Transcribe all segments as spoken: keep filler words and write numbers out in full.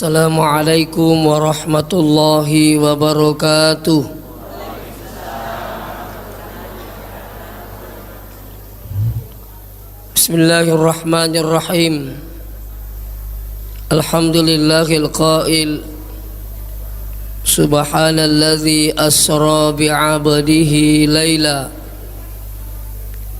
Assalamualaikum warahmatullahi wabarakatuh. Bismillahirrahmanirrahim. Alhamdulillahil qail, subhanalladzi asra bi'abdihi laila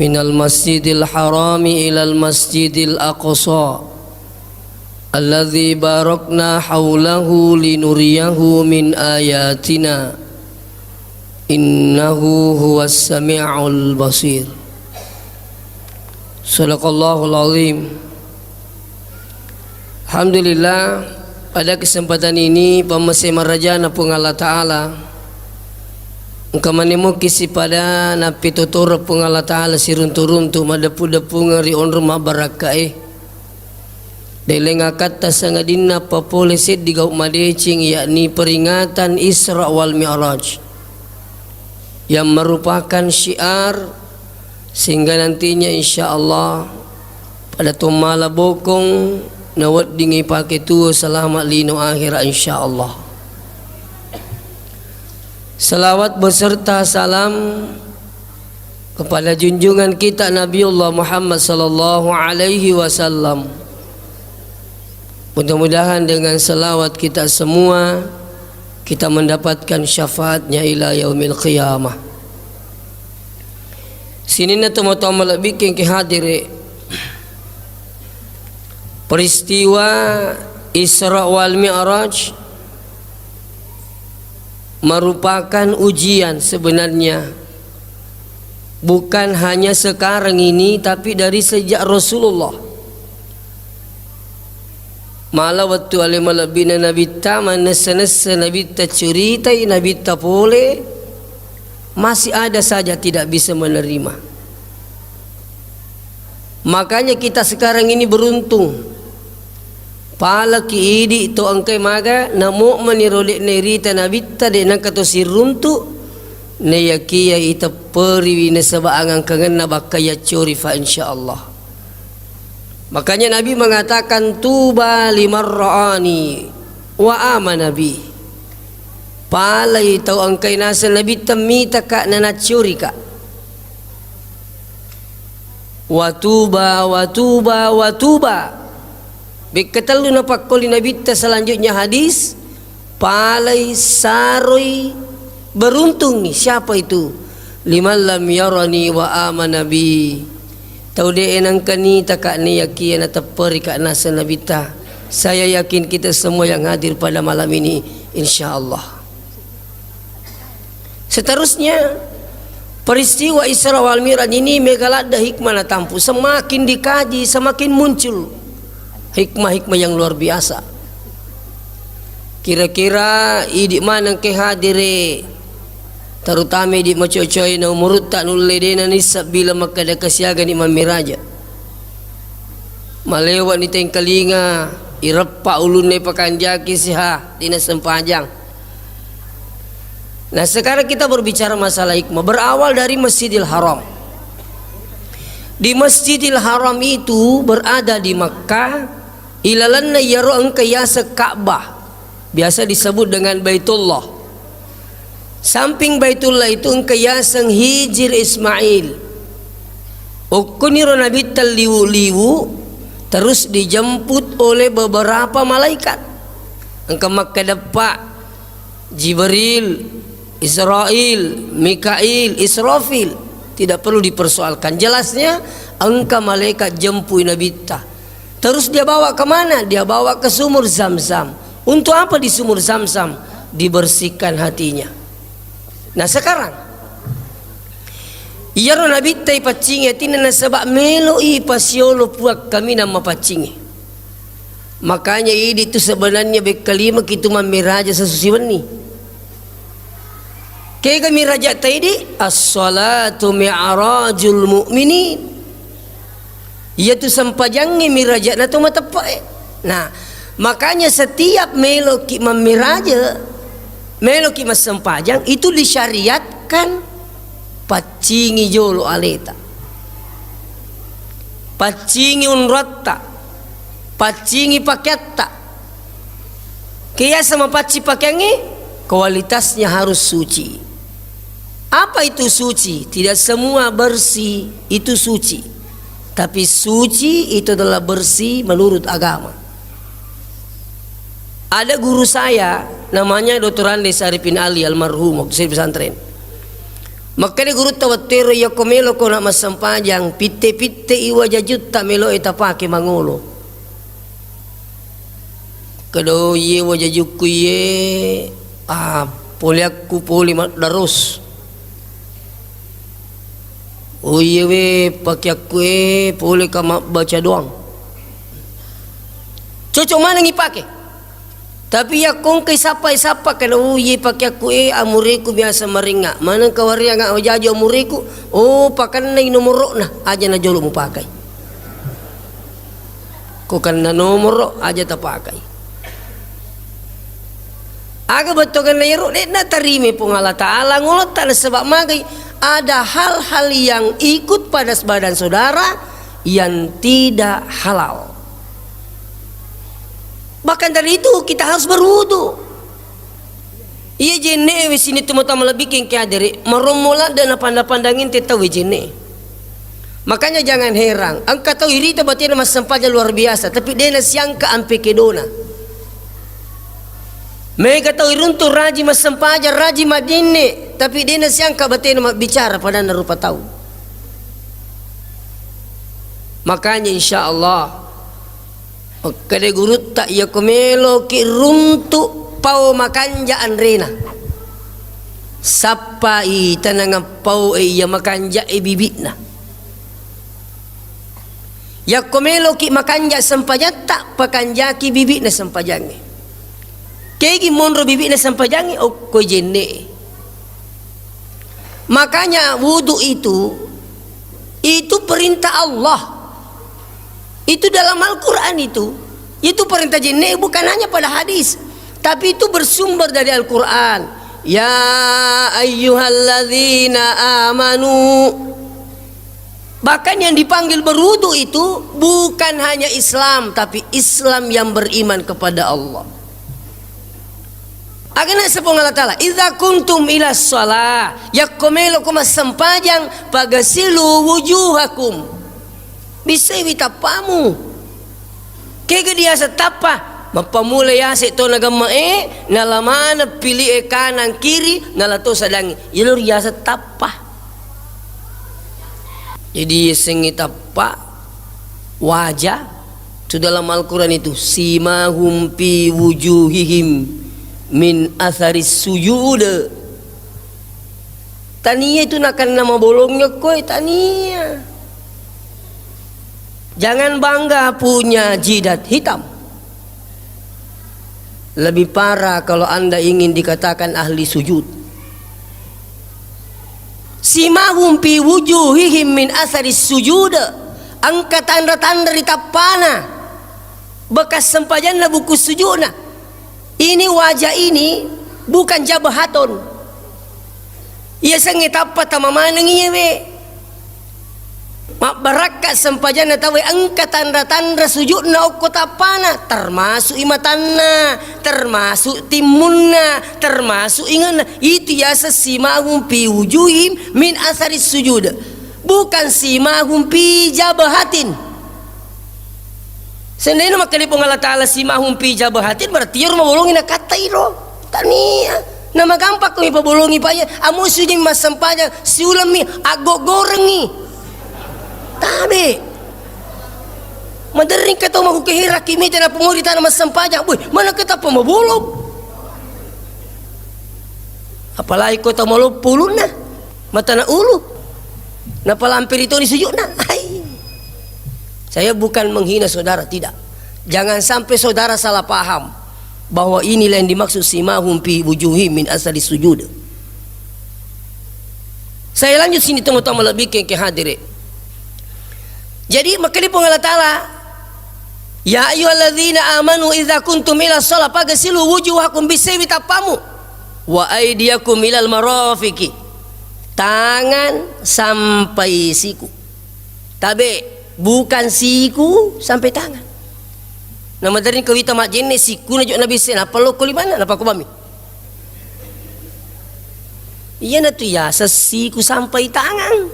minal masjidil harami ilal masjidil aqsa alladzi barakna haulahu linuriyahu min ayatina, innahu huwas sami'ul basir. Sadaqallahul azim. Alhamdulillah, pada kesempatan ini, pammase marajana Puang Allah Ta'ala, engka manemoki sipada nappitotoro Puang Allah Ta'ala siruntu-runtu madeppu-deppungeng ri onrong mabbarakkae. Deleng akatta sangadinna papole seddi gau madeceng, yakni peringatan Isra wal Mi'raj, yang merupakan syiar, sehingga nantinya insya Allah pada tomala bokong naweddingi pake tuo selamat lino akhirat insya Allah. Salawat beserta salam kepada junjungan kita Nabiullah Muhammad sallallahu alaihi wasallam. Mudah-mudahan dengan salawat kita semua, kita mendapatkan syafaatnya ila yaumil qiyamah. Sininna tomatoa malebbiku engka hadire, peristiwa Isra wal Mi'raj merupakan ujian sebenarnya. Bukan hanya sekarang ini, tapi dari sejak Rasulullah. Mala wettu ale malebbi'na Nabitta, mannessa-nessa Nabitta, curitai Nabitta pole, masih ada saja tidak bisa menerima. Makanya kita sekarang ini beruntung. Palaki idi to engkai maga, namo maniro de'na irita Nabitta, de' nengka to siruntu, naiyakia itepperiwi nasaba angangkangenna bakka yaccori fa insyaallah. Makanya Nabi mengatakan, "Tuba liman ra'ani wa amana bi." Palai tau engkai naseng Nabitta mitaka nanaccorika. Watuba, watuba, watuba. Bekka tellu napakkoli Nabitta selanjutnya hadis, palai, saroi, beruntungi. Siapa itu? Liman lam yarani wa amana bi. Tau de' nengka nitaka, naiyakia natepperika naseng Nabitta. Saya yakin kita semua yang hadir pada malam ini, insya Allah. Seterusnya, peristiwa Isra wal Mi'raj ini mega ladde hikmah natampu. Semakin dikaji, semakin muncul hikmah-hikmah yang luar biasa. Kira-kira idi maneng ke hadire, terutama idi macocoe na umurutta nulle dena nissa bila makkada kasiagani mammiraja. Malewa ni tengkalinga, ireppa ulunna pakanjaki siha, dina sempajang. Nah, sekarang kita berbicara masalah hikmah. Berawal dari Masjidil Haram. Di Masjidil Haram itu berada di Makkah, ilalenna iyaro engka yaseng Ka'bah, biasa disebut dengan Baitullah. Samping Baitullah itu engka yaseng Hijir Ismail. Okkoniro Nabitta liwu-liwu, terus dijemput oleh beberapa malaikat. Engka makkadeppa Jibril, Israil, Mikail, Israfil. Tidak perlu dipersoalkan. Jelasnya, engka malaikat jempui Nabitta. Terus dia bawa ke mana? Dia bawa ke sumur Zam-Zam. Untuk apa di sumur Zam-Zam? Dibersihkan hatinya. Nah, sekarang, iyaro Nabitta ipaccingi atinna nasaba melo'i pasiolo Puang kaminang mapaccingi. Makanya idi tu sebenarnya bekkalimaki tu mammiraja sasusi wenni. Kega miraja ta idi? As-salatu mi'rajul mu'minin. Iyatu sempajangnge miraja'na to mateppe'e. Nah, makanya setiap meloki mammiraja, meloki massempajang, itu disyariatkan paccingi jolo aleta. Paccingi unratta. Paccingi pakeatta. Ke yaseng mapaccing pakeangnge, kualitasnya harus suci. Apa itu suci? Tidak semua bersih itu suci. Tapi suci itu adalah bersih menurut agama. Ada guru saya, namanya doktor Andes Arifin Ali almarhum, waktu saya di pesantren. Makkeda gurutta, "Wettuero iyako meloko na massempajang, pitte-pitte i wajajutta meloe tapake mangolo." Kedo iye wajajukku iye, ah, poleakku pole maddaros. Oh iye we, pakeakku e, pole ka mabbaca doang. Cocok maneng ipake. Tapi yakko engka isappa-isappa, kedo, oh iye, pakeakku e, amureku biasa marengnga. Maneng ka warengnga wajaju amureku, oh, pakennai nomoro'na, aja najolo mupakai. Ko kenna nomoro aja tapakai. Aga bettuanna iyaro, de'na tarima Puang Allah Ta'ala ngolotta, nasaba magai, ada hal-hal yang ikut pada badan saudara yang tidak halal. Bahkan dari itu kita harus berwudu. Iya jenne we sining tomatoa malebbi engka hadere, marommo ladde napandang-pandang inte tau we jenne. Makanya jangan heran, engka tau irita batena massempajang luar biasa, tapi de nasiangka ampe kedona. Mega tau iruntu rajin massempajang, rajin majenne, tapi de nasiangka batena mabbicara padanna rupa tau. Makanya insya Allah, makkeda gurutta, iyako meloki runtu pao makanja anrena, sappai tanangang pao e iya makanja e bibi'na. Yakko meloki makanja sempajatta, pakanjaki bibi'na sempajangnge. Kegi monro bibi'na sempajangnge, okko jenne e. Makanya wudu itu, itu perintah Allah. Itu dalam Al-Quran itu. Itu perintah jenne, bukan hanya pada hadis. Tapi itu bersumber dari Al-Quran. Ya ayyuhalladzina amanu. Bahkan yang dipanggil berwudu itu bukan hanya Islam, tapi Islam yang beriman kepada Allah. Aga naseng Puang Allah Ta'ala, "Idza kuntum ila shalah," yakko meloko massempajang, "fagasilu wujuhakum." Bissaiwi tappamu. Kega diaseng tappa? Mappamula yase to nagemme'e, nala maneng pili'e kanang kiri, nala to sadangngi. Iyalo riaseng tappa. Jadi yasengnge tappa, wajah, tu dalam Al-Quran itu, "Simahum fi wujuhihim min atharis sujud." Tania itu nakenna mabolongnge koe, tania. Jangan bangga punya jidat hitam. Lebih parah kalau Anda ingin dikatakan ahli sujud. "Simahum fi wujuhihim min asaris sujud." Engka tanra-tanra ri tappana bekas sempajanna buku sujudna. Ini wajah ini bukan jabhaton. Iyasengnge tappa tama maneng iyewe. Mabbarakka sempajanna tauwe engka tanra-tanra sujudna okko tappana, termasuk i matanna, termasuk timmunna, termasuk ingenna. Itu yaseng simahum fi wujuhim min asaris sujud. Bukan simahum fi jabhatin. Seandainya makkeda Puang Allah Ta'ala simahum fi jabhatin, berarti iyaro mabolongi nakattai ro. Tania. Namagampang ko mipabolongi, Pak, ya. Amo sujud massempajang, siulemmi, aggoggorengngi. Tabe. Maderring ka tau makkukehera ki mita napungori tana massempajang. Wih, mana ketappa mabolong. Apalagi ko tau maloppo ulunna, matana ulu, napalampiri toni sujudna. Hai. Saya bukan menghina saudara, tidak. Jangan sampai saudara salah paham bahwa inilah yang dimaksud simahum fi wujuhim min asari sujud. Saya lanjut sini, teman-teman lebih ke, ke hadire. Jadi, makkeda Puang Allah Ta'ala, "Ya ayyuhalladzina amanu idza kuntum ila shalah fagsilu wujuhakum," bissaiwi tappamu, "wa aidiyakum ilal marafiqi," tangan sampai siku. Tabe, bukan siku sampai tangan. Namaderri kawita majjenne sikkuna jo nabisse, nappa lokko limanna, nappa ko bammi. Iyanatu yaseng siku sampai tangan.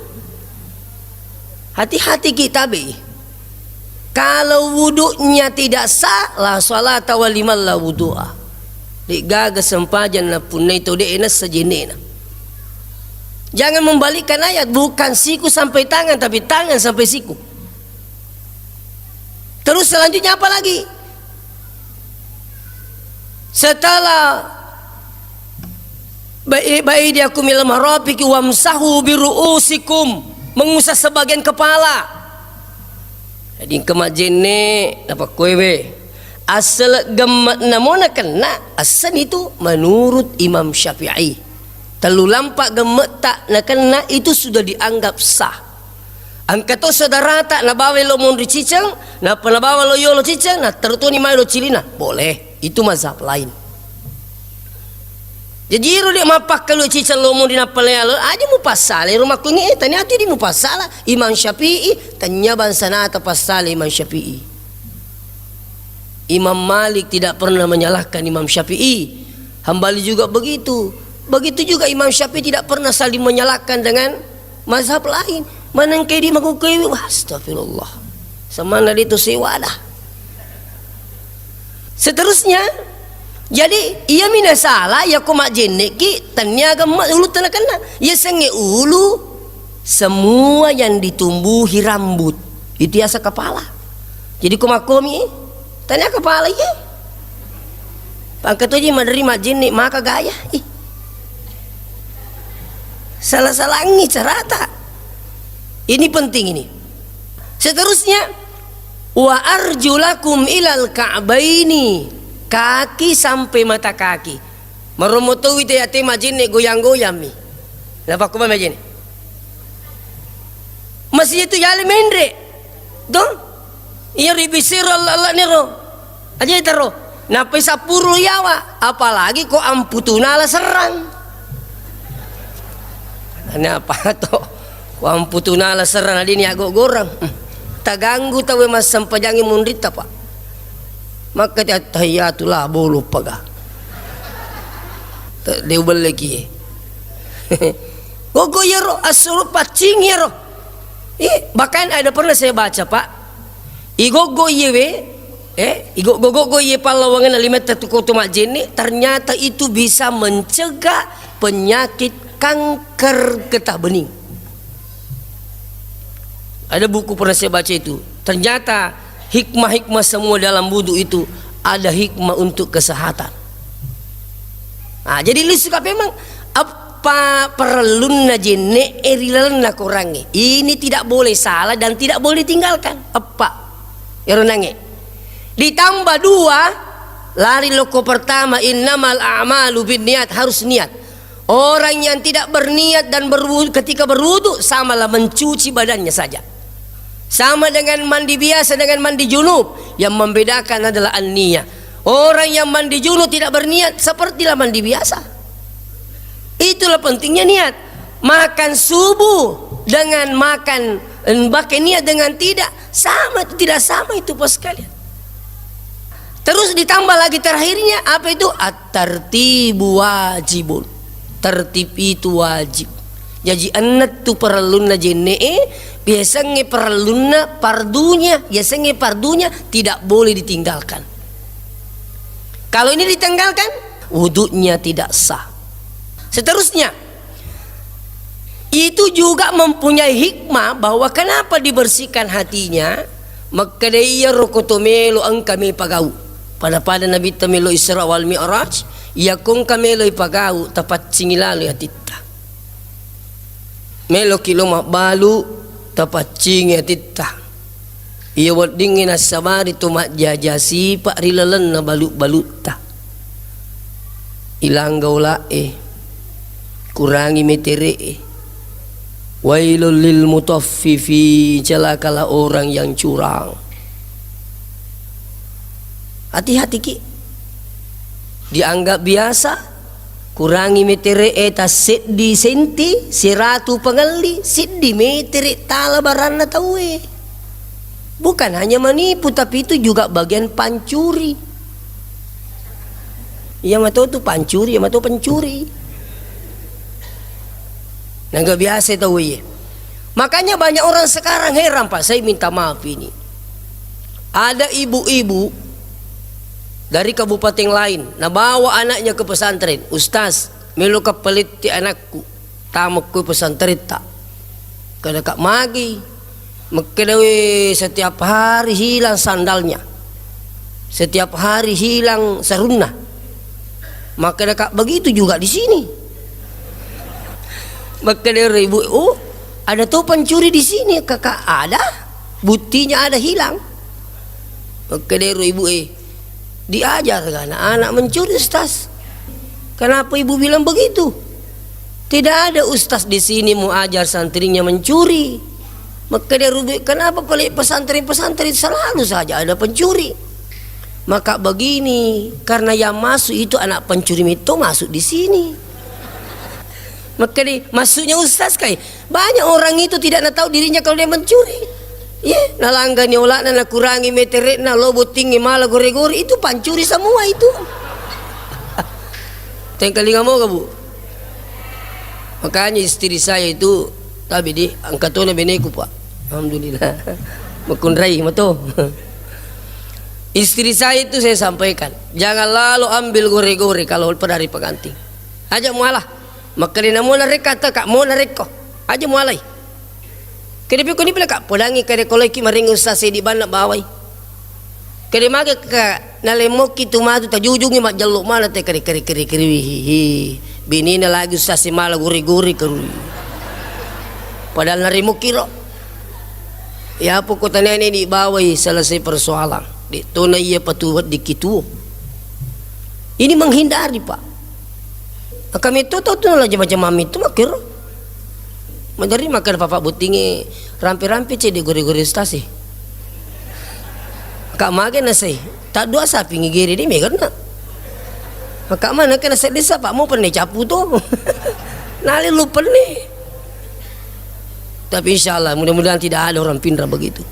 Hati-hati ki tabe. Kalau wudunya tidak sah, la salata wa liman la wudu'a. De'gaga sempajang napunnai tau de'e nassa jennena. Jangan membalikkan ayat, bukan siku sampai tangan, tapi tangan sampai siku. Terus selanjutnya apa lagi? Setelah bai-, baidiakum ilal marafiqi wamsahu biru'usikum, mengusap sebagian kepala. Jadi engka majjenne, napakkoe we. Assele gemme'na mo nakenna, essen itu menurut Imam Syafi'i. Tellu lampa gemme'ta nakenna itu sudah dianggap sah. Engka to saudarata nabawa lo monri ciceng, nappa nabawa lo yolo ciceng, na terutoni mai lo cilina, boleh. Itu mazhab lain. Jaji iro de' mappakkalu ciceng lo monri nappa lo yolo, aja mupassala ro makkunni, eh, tania tu di mupassala Imam Syafi'i, tania bangsa nata passala Imam Syafi'i. Imam Malik tidak pernah menyalahkan Imam Syafi'i. Hambali juga begitu. Begitu juga Imam Syafi'i tidak pernah saling menyalahkan dengan mazhab lain. Manengke di makukewi, wah, astagfirullah. Semana di tu sewada. Seterusnya, jadi iya mina salah, ya ko majjenne ki, tania gemma ulu tena kena. Ya senge ulu, semua yang ditumbuhi rambut. Itu yasa kepala. Jadi ko makkomi, eh, tania kepala iya. Pangkatoji maderi majjenne maka gaya. Ih. Salah-salangi carata. Ini penting ini. Seterusnya, wa arjulakum ilal ka'baini. Kaki sampai mata kaki. Maromo towi te ate majjenne goyang-goyang mi. Napakko majjenne. Masih itu yale menre. Tuh. Iya ribisiro Allah-Allah niro. Aja taro. Nappai sappuru yawa, apalagi ko amputuna ala serrang. Ane apa to? Ko amputuna ala serrang, adini ago gorang. Hmm. Taganggu tawe massempajangi munritta, Pak. Makkati attahiyatu la bolo paga. Te-, de ubelle kie. Gogo yero, assuru paccing yero. Ih, bahkan ada pernah saya baca, Pak. Igoggo iye we, eh, igoggo-goggo iye pallawangenna limetta tu koto majjenne, ternyata itu bisa mencegah penyakit kanker getah bening. Ada buku pernah saya baca itu. Ternyata hikmah-hikmah semua dalam wudu itu ada hikmah untuk kesehatan. Nah, jadi lisu kape memang apa perlunna jenne e ri lalenna korangnge. Ini tidak boleh salah dan tidak boleh ditinggalkan. Eppa. Ero nange. Ditambah dua, lari loko pertama, innamal a'malu binniat, harus niat. Orang yang tidak berniat dan berwudu, ketika berwudu, samalah mencuci badannya saja. Sama dengan mandi biasa dengan mandi junub, yang membedakan adalah an-niyah. Orang yang mandi junub tidak berniat, sepertilah mandi biasa. Itulah pentingnya niat. Makan subuh dengan makan, eh, pakai niat dengan tidak, sama itu, tidak sama itu, Bos sekalian. Terus ditambah lagi terakhirnya, apa itu? At-tartibu wajibun. Tertib itu wajib. Jaji, ennettu parellunna jenne'e, yasengnge parellunna pardunya, yasengnge pardunya tidak boleh ditinggalkan. Kalau ini ditinggalkan, wudunya tidak sah. Seterusnya, itu juga mempunyai hikmah bahwa kenapa dibersihkan hatinya, makkeda iyaro ko to melo engka me pagau. Pada-pada Nabitta melo Isra wal Mi'raj, iya ko engka melo ipagau, tapaccingi lalo atitta. Meloki lo mabbalu, tapaccingi atitta. Iya weddingnge nassabari to majjaja sipa ri lalenna balu-balutta. Ilangga ola'e, kurangi metere'e. Wailul lil mutaffifin, celakalah orang yang curang. Hati-hati ki. Dianggap biasa, kurangi metere'e tasseddi senti, seratu pangelli, siddi metere tala baranna tauwe. Bukan hanya menipu, tapi itu juga bagian pancuri. Iya mato tu pancuri, iya mato pencuri. Nah, nggak biasa tahu iya. Makanya banyak orang sekarang heran, Pak. Saya minta maaf ini. Ada ibu-ibu dari kabupaten lain, nabawa anaknya ke pesantren. "Ustaz, melo ka paletti anakku. Tamakku pesantren ta." Kada ka magi. Makkeda, "Weh, setiap hari hilang sandalnya. Setiap hari hilang sarunna." Makkeda, "Kak, begitu juga di sini." Makkeda ro ibu, "Oh, ada tuh pencuri di sini, Kakak?" "Ada. Buktinya ada hilang." Makkeda ro ibu, "Eh, diajar anak-anak mencuri, Ustaz. Kenapa ibu bilang begitu?" "Tidak ada ustaz di sini mau ajar santrinya mencuri." Makkeda ro ibu, "Kenapa pale pesantren-pesantren selalu saja ada pencuri?" "Maka begini, karena yang masuk itu anak pencuri itu masuk di sini." Makkeda, "Maksudnya ustaz kai, banyak orang itu tidak na tahu dirinya kalau dia mencuri. Iya, nalanggani olana, nakurangi meterekna, lo bottingi mala gore-gore, itu pancuri semua itu." Tengkalinga moga, Bu? Makanya istri saya itu, tapi di angkatona beneku, Pak. Alhamdulillah. Makunrai mato. Istri saya itu saya sampaikan, "Jangan lalu ambil gore-gore kalau pada hari pengantin. Aja mualah. Makkalina mona rekka teka, mona rekko. Aja mualai." Kede piko ni pila ka podangi kede koleki maring ustaz sedi banna bawai. Kede mage ka nalemmokki tu matu tajujungi majjello mana te kede kede kede kede wihihi. Binina lagi ustaz si mala gori-gori kerui. Padahal naremmokki ro. Ya pokok tania ni di bawai selesai persoalan. Di tona iya patu weddikki tuo. Ini menghindari, Pak. Kami tu tau tu nala jama-jama mitu makkero. Maderri makkeda papa bottingnge rampe-rampe cedde gore-gore ustaz e. Ka mage nasai, taddua sapi ngigere de meganna. Maka mana kena sedde sapa mau penne capu to. Nale lu penne. Tapi insya Allah mudah-mudahan tidak ada orang pinrang begitu.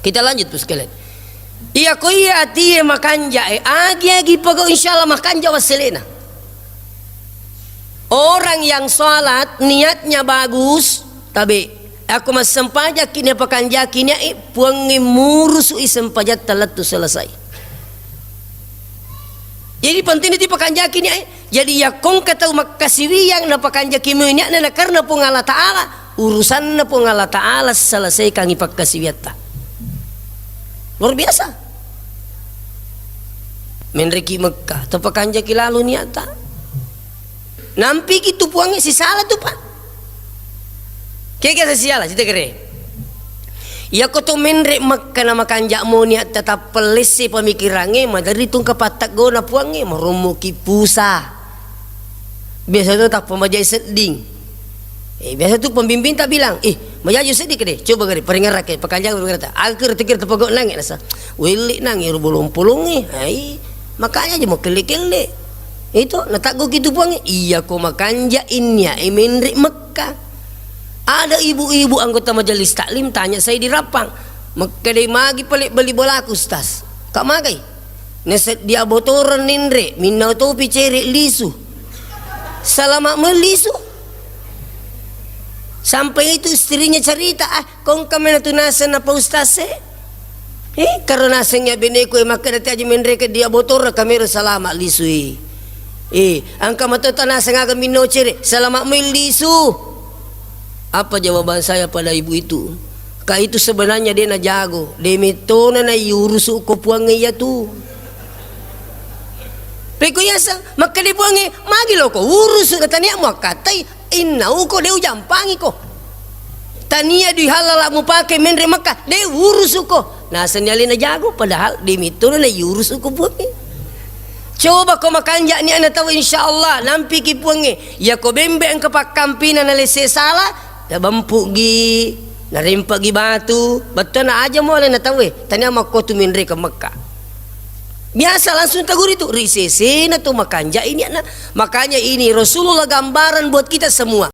Kita lanjut, Bu sekalian. Iya ko iya atie makanja e, agi-agi pegau insya Allah makanja wasselena. Orang yang sholat niatnya bagus, tabe, aku massempajakki napakanjaki niat e, Puangnge murusui sempajatta lettu selesai. Jadi penting itu pakanjaki niat e. Jadi yakkongka tau makkasiwiang napakanjaki moi niatna na karena Puang Allah Ta'ala, urusanna Puang Allah Ta'ala selesaikangi pakkasiwiatta. Luar biasa. Menreki Mekka, tapakanjaki lalu niatta. Nampiki tu Puangnge sisala tu, Pak. Kega sisala, cita kere. Iyako to menre Mekka na makanja moni atta tappellesse pamikirangnge, maderri tungka pattaggona Puangnge, marommoki pusa. Biasa to tappa majai sedding. Eh, biasa tu pembimbing tak bilang, "Eh, majaji seddi kede, coba kede, peringerake, pakanjang berkata, agar tekir tepegok nange nasa, welle nange ro bolong-polonge, hai, makanya aja mau kelle-kelle." Itu, nataggoki tu Puangnge, iyako makanja innia e menre Mekka. Ada ibu-ibu anggota majelis taklim tanya saya di Rappang, "Mekka dei magi pale beli bolaku, Ustaz?" Kak magai? Naseddi abotoreng ninre, minnau topi cere lisu. Salama melisu. Sampai itu istrinya cerita, "Ah, kongka mena tu naseng apa ustaz e?" Eh, karo naseng ya beneku e makkeda ti aja menreke dia botoreng kamera salama lisui. Eh, angka matota naseng aga minno cere, salama mai lisu. Apa jawaban saya pada ibu itu? Ka itu sebenarnya de najago, de metona na iurusu ko Puangnge iyatu. Peko yaseng, makkeda Puangnge, magi loko urusu na tania muakkatai, inna uko de ujampangiko. Tania dui halala mupake menre Mekka, de urusuko. Nasenni alena jago, padahal de metona na iurusu ko Puangnge. Coba ko makanja niatna tau, insya Allah nampiki Puangnge. Iyako bembe engka pakkampina nalesse sala, nabempugi, narempagi batu, bettuanna aja mo alena tauwe, tania makkotu menre ke Mekka. Biasa langsung taguri tu, ri sesena tu makanja niatna. Makanya ini Rasulullah gambaran buat kita semua.